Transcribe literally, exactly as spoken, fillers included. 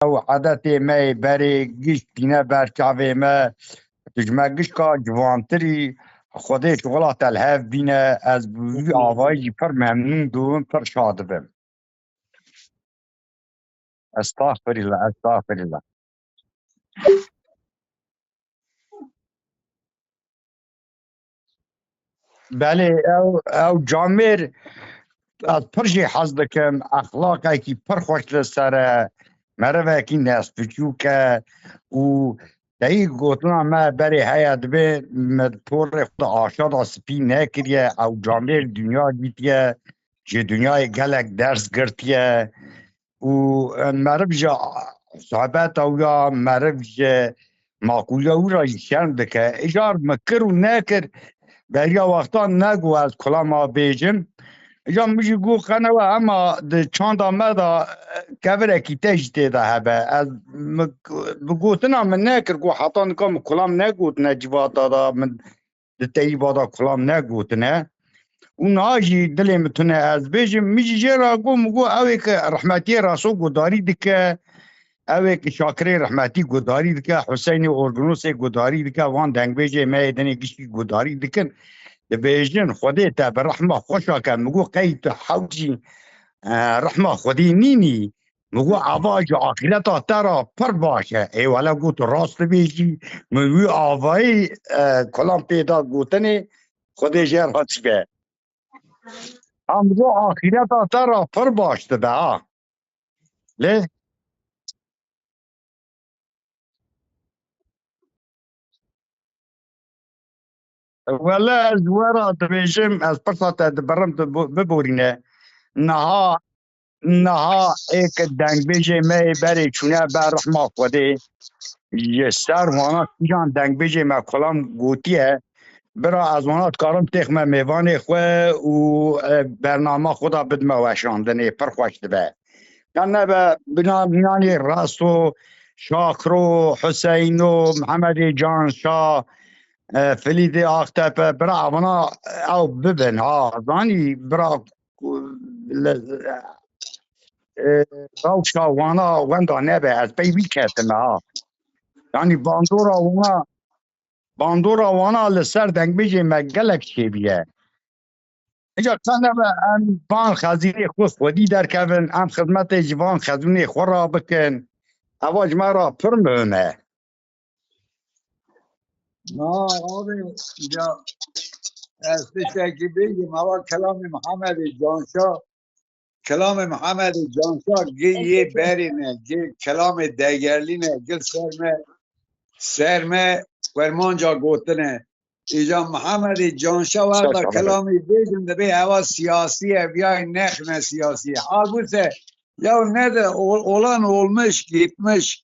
ew edetê me yê berê giş tîne ber çavê me. Tu ji me gişka ciwantirî, Xwedê şixula te li hev bîne. Ez bi wî avayî jî pir memnûn dibim, pir şa dibim. Estağfirullah, estağfirullah. Belê, ew, ew camêr ez pir jê hez dikim, exlaqekî pir xweş li ser e, merivekî nesbiçûk e û teyî gotina me berê heye, dibê me porê xwe di aşa de spî nekiriye, ew camêr dinya dîtiye, ji dinyayê gelek ders girtiye. Û, e, meriv ji sohbeta wî ya, meriv ji maqûliya wî re jî şerm dike. Îcar min kir û nekir, beriya wextan negot ez kulama bêjim. Îcar min jî got qenewe, ema di çanda me de, e, kevirekî te jî tê de hebe. Ez, min, bi gotina min nekir, got heta nika min kulam negotine civata de, min di teyîba de kulam negotine. Û niha jî dilê min tune ez bêjim, min jî jê re got, min got, ew ê ke rehmetiyê Reso guhdarî dike, ew ê ke Şakirê rehmetî guhdarî dike, Huseynê Orgunosê guhdarî dike, van dengbêjê me yê dinê giştî guhdarî dikin. Dibêjin, Xwedê te bi rehma xweşa ke. Min got, qey tu hewcî, e, rehma Xwedê nînî? Min got, eva ji axireta te re pir baş e. Ê wele got, tu rast dibêjî. Min wî avayî, e, kulam pê da gotinê, Xwedê jê razî be. Ha, min got, axireta te re pir baş dibe ha. Lê Wele ez ji we re dibêjim, ez pirsa te dibirim, tu bo-, biborîne. Niha, niha ê ke dengbêjê me yê berê çûne ber rehma Xwedê. Ji ser wana kîjan dengbêjê me kulam gotiye. Bira ez wana dikarim têxme mêvanê xwe û, e, bernama xwe da bidime weşandinê. Pir xweş dibe. Ya nebe bina-, binanê Reso, Şakiro, Huseyno, Mihemedê Canşa, e, Filîdê Axtepe, bira evana ew bibin, ha, zanî, bira ku-, le-, e, rewşa wana wenda nebe, ez pey wî ketime, ha. Yanî bandora wana, bandora wana li ser dengbêjê me gelek çêbîye. Îca qe nebe em van xezînê xwe xwedî derkevin, em xizmetê ji van xezînê xwe re bikin. Eva ji me re pir muhim e. Na, abi, ya, ez tiştekî bêjim, eva kelamê Mihemedê Canşa, kelamê Mihemedê Canşa, gê yê berê ne, gê kelamê degerlî ne, gil ser me, ser me, wermanca gotine. Îca Mihemedê Canşa wexta kelamê bêjin, dibê eva siyasî ye, viyayê nexne siyasî ye. Halbûse, ya ne de ol-, olan olmuş, gitmiş,